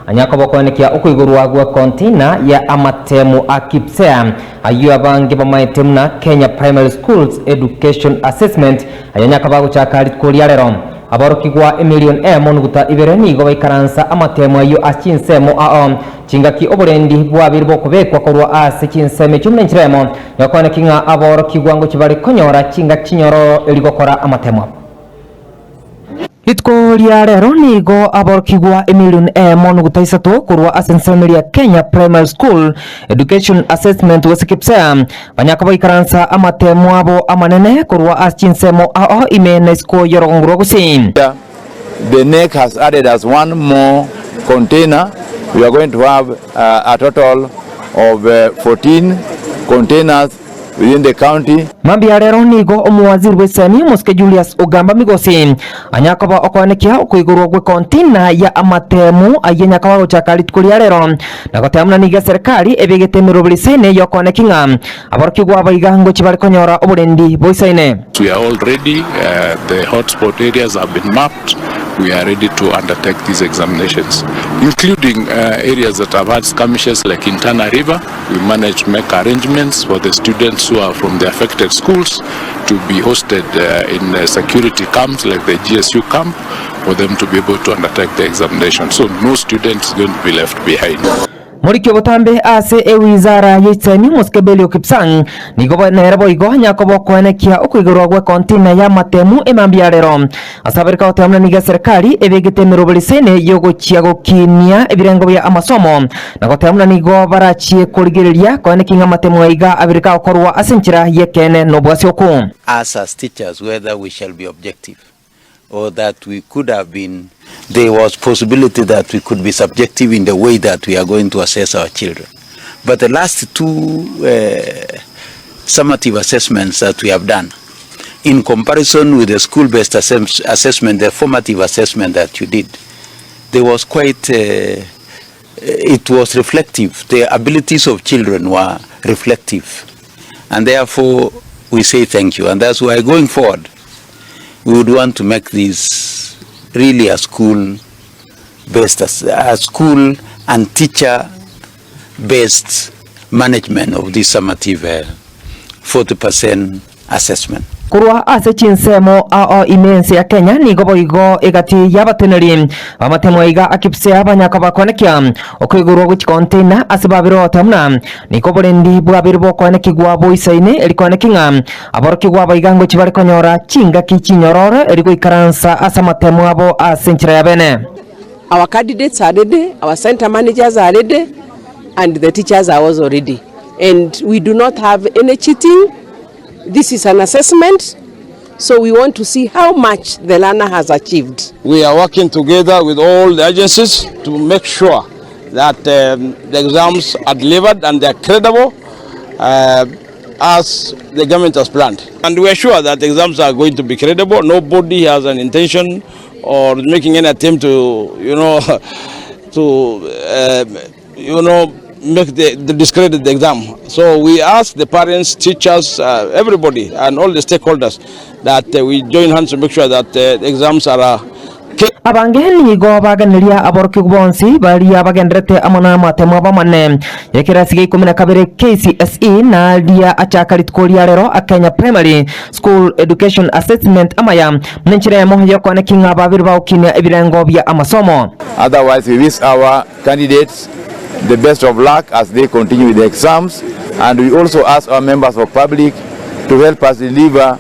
Anyakoba okoenekia okoigorwa gwe container ya amatemu a KPSEA ayio abange bamaete buna Kenya Primary Schools Education Assessment aye nyakaba agochaka rituko ria rero. Aborokigwa emilion eyemo nuguta ibere nigo baikaransa amatemu ayio ase chinsemo ao chingaki oborendi bwabeire bokobekwa korwa ase chinsemo echio buna enchera eyemo yokoeneki ng'a aborokigwa ngochia bare konyora chingaki chinyororo eri gokora amatemu abo. Rituko ria rero nigo aborokigwa emilion eyemo nuguta isato korwa ase ensemo eria Kenya Primary School Education Assessment gose KPSEA banyaka baikaransa amatemo abo amanene korwa ase chinsemo ao ime na isiko y'orogongo rwa Gusii. The NEC has added us one more container, we are going to have a total of 14 containers within the county. Mambia rero nigo omowaziri bw'esemi omosike Julius Ogamba Migosi anyakoba okoenekia okoigorwa gwe container ya amatemu ayio anyakoba gochaka rituko ria rero na goteba buna nigo eserekari ebegete emeroberi isaine yokoenekia ng'a aborokigwa abaiga ngochia bare konyora oborendi boisaine. We are all ready, the hot spot areas have been mapped, we are ready to undertake these examinations including areas that have had skirmishes like in Tana River, we managed to make arrangements for the students who are from the affected schools to be hosted in security camps like the GSU camp for them to be able to undertake the examination. So no student is going to be left behind. Morikia obotambe ase ewizara ye chisemi omosike Belio Kipsang nigo nere boigo nyakoba okoenekia okoigorwa gwe container y'amatemu emambia ya rero. Ase abereka goteba buna nigo eserekari ebegete emeroberi isaine y'ogochia gokinia ebirengo bia amasomo na goteba buna nigo barachie korigereria koenekia ng'a amatemu aiga abereka gokorwa ase enchera y'ekeene na obwasioku. Us as teachers whether we shall be objective or that we could have been there was possibility that we could be subjective in the way that we are going to assess our children but the last two uh, summative assessments that we have done in comparison with the school-based assess assessment, the formative assessment that you did, there was quite, uh, it was reflective. The abilities of children were reflective. And therefore, we say thank you. And that's why going forward, we would want to make this really a school-based, a school and teacher-based management of this summative 40% assessment. Korwa ase chinsemo ao ime ense ya Kenya nigo boigo egati y'abateneri b'amatemo aiga a KPSEA banyaka bakoenekia okoigorwa gwe chicontainer ase babere goteba buna nigo oborendi bwabere bokoenekigwa boisaine eri koenekia ng'a aborokigwa abaiga ngochia bare konyora chingaki chinyororo eri goikaransa ase amatemo abo ase enchera ya bene. Our candidates are ready, our centre managers are ready and the teachers are also ready and we do not have any cheating. This is an assessment so we want to see how much the learner has achieved. We are working together with all the agencies to make sure that the exams are delivered and they are credible as the government has planned. And we are sure that the exams are going to be credible. Nobody has an intention or making any attempt to, you know, to, you know, make the, the discredit the exam. So we ask the parents, teachers, everybody, and all the stakeholders that we join hands to make sure that the exams are Abange nigo baganeria aborokigwa bonsi baria bagenderete amo namatemo abo amanene y'ekerasi gia ikomi na kabere KCSE na aria achaka rituko ria rero a Kenya Primary School Education Assessment amaya buna enchera eyemo y'okoenekia ng'a babere bagokinia ebirengo bia amasomo. Otherwise we wish our candidates the best of luck as they continue with the exams and we also ask our members of public to help us deliver.